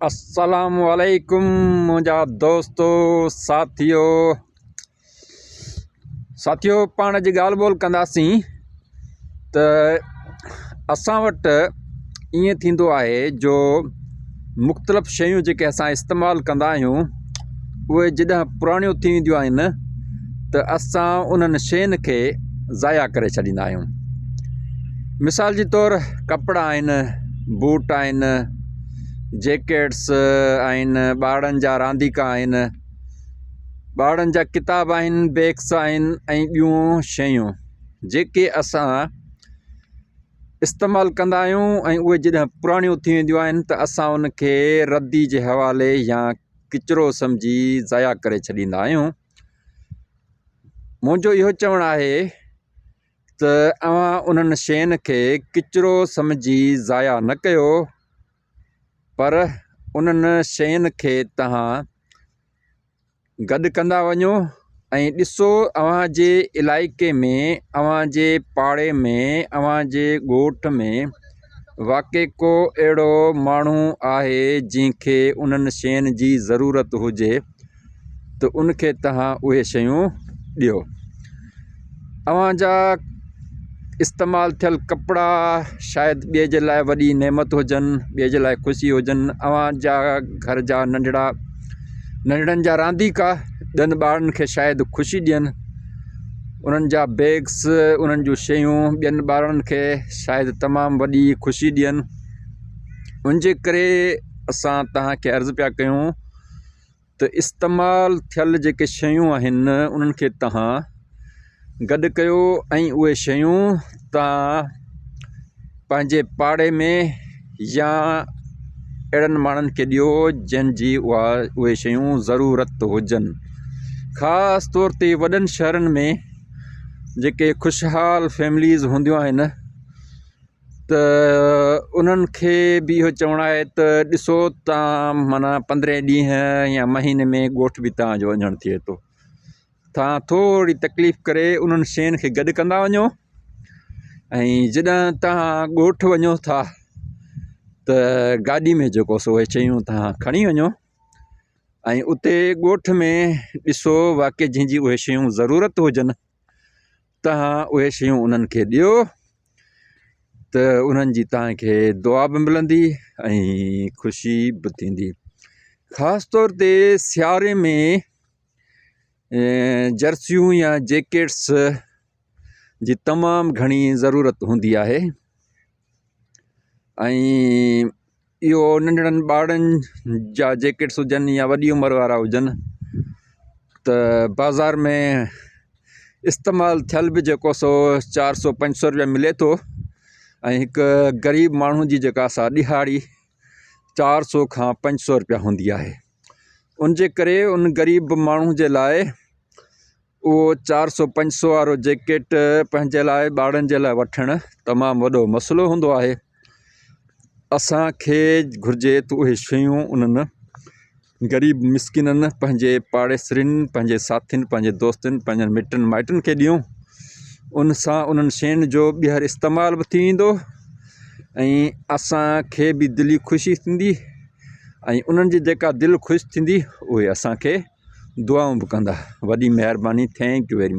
السلام عليڪم منهنجا دوستو ساٿيو ساٿيو پاڻ اڄ ڳالهه ٻولهه ڪنداسين ته اسان وٽ ائين ٿيندو آهي جو مختلف شيون جيڪي اسان استعمال ڪندا آهيون اهي جڏهن پراڻيون ٿي وينديون آهن ته اسان انهن شين کي ضايع ڪري ڇڏيندا آهيون مثال جي طور ڪپڙا آهن بوٽ آهن جيڪيٽس آهن ٻارن جا رانديڪا آهن ٻارن جا ڪتاب آهن بيگس آهن ۽ ٻيون شيون جيڪي اسان استعمال ڪندا آهيون ۽ اهي جڏهن پراڻيون ٿي وينديون آهن ته اسان ان کي ردي جي حوالي يا ڪچرو سمجهي ضايع ڪري ڇڏيندا آهيون منهنجو اهو چوڻ آهي ته اوهان انهن شين کي ڪچرو سمجهي ضايع نه ڪيو پر انهن شين کي توهان گڏ ڪندا وڃو ۽ ڏسو اوهان جي علائقي ۾ اوهان جي پاڙي ۾ اوهان جي ڳوٺ ۾ واقعي ڪو اهڙو ماڻهو آهي جنهن کي انهن شين جي ضرورت هجي ته ان کي توهان اهي شيون ڏيو. اوهان جا استعمال ٿيل ڪپڙا شايد ٻئي جي لاءِ وڏي نعمت هجن ٻئي جي لاءِ خوشي هجن اوهان جا گهر جا ننڍڙا ننڍڙن جا رانديڪا ٻين ٻارن کي شايد خوشي ڏين انهن جا بيگس انهن جون شيون ٻين ٻارن کي شايد تمام وڏي خوشي ڏين ان جي ڪري اسان توهان کي عرض پيا ڪيون ته استعمال ٿيل جيڪي شيون آهن انهن کي توهان گڏ ڪيو ۽ اهي شيون توهان پنهنجي پاڙي ۾ يا اهڙن ماڻهن کي ڏيو جن جي اها اهي شيون ضرورت هجن خاص طور تي وڏن شهرن ۾ جيڪي خوشحال فيمليز هونديون آهن ته انهن کي به اهو چوڻ آهي ته ڏسو توهان معنيٰ پندرهين ڏينهن يا مهيني ۾ ڳوٺ به توهان جو وڃڻ ٿئي ٿو توهان ٿوري تڪليف ڪري انهن شين کي گڏ ڪندا وڃو ۽ جڏهن توهان ڳوٺ وڃو ٿا ته گاڏي ۾ جيڪو سو اهي شيون توهان کڻي وڃو ۽ اتي ڳوٺ ۾ ڏسو واقعي جنهن جي اهي شيون ضرورت هجن توهان اهي شيون انهن کي ڏيو ته انهن جي توهان کي دعا به ملندي ۽ خوشي به ٿيندي خاص طور تي سياري ۾ جرسيون يا جيڪيٽس جي تمام گهڻي ضرورت هوندي آهي ۽ اهو ننڍڙن ٻارڙن جا جيڪيٽس هجن يا وڏي عمر وارا هجن ته بازار ۾ استعمال ٿيل به جيڪو سو چار سو پنج سو رپيا ملي ٿو ۽ هڪ غريب ماڻهو جي جيڪا سا ڏهاڙي چار سو کان پنج سو رپيا هوندي آهي ان جي ڪري ان غريب ماڻهو جي لاءِ اهو چار سو پنج سو وارو جيڪيٽ پنهنجي لاءِ ٻارن جي لاءِ وٺڻ تمام وڏو مسئلو هوندو آهي اسانکي گهرجي ته اهي شيون انهن غريب مسڪينن پنهنجي پاڙيسرين پنهنجي ساٿين پنهنجي دوستن پنهنجن مٽن مائٽن کي ڏيون ان سان انهن شين جو ٻيهر استعمال به ٿي ويندو ۽ اسانکي به دلي خوشي ٿيندي ۽ انهن جي جيڪا دل خوش ٿيندي اهي اسانکي دعائون به ڪندا وڏي مهرباني thank you very much.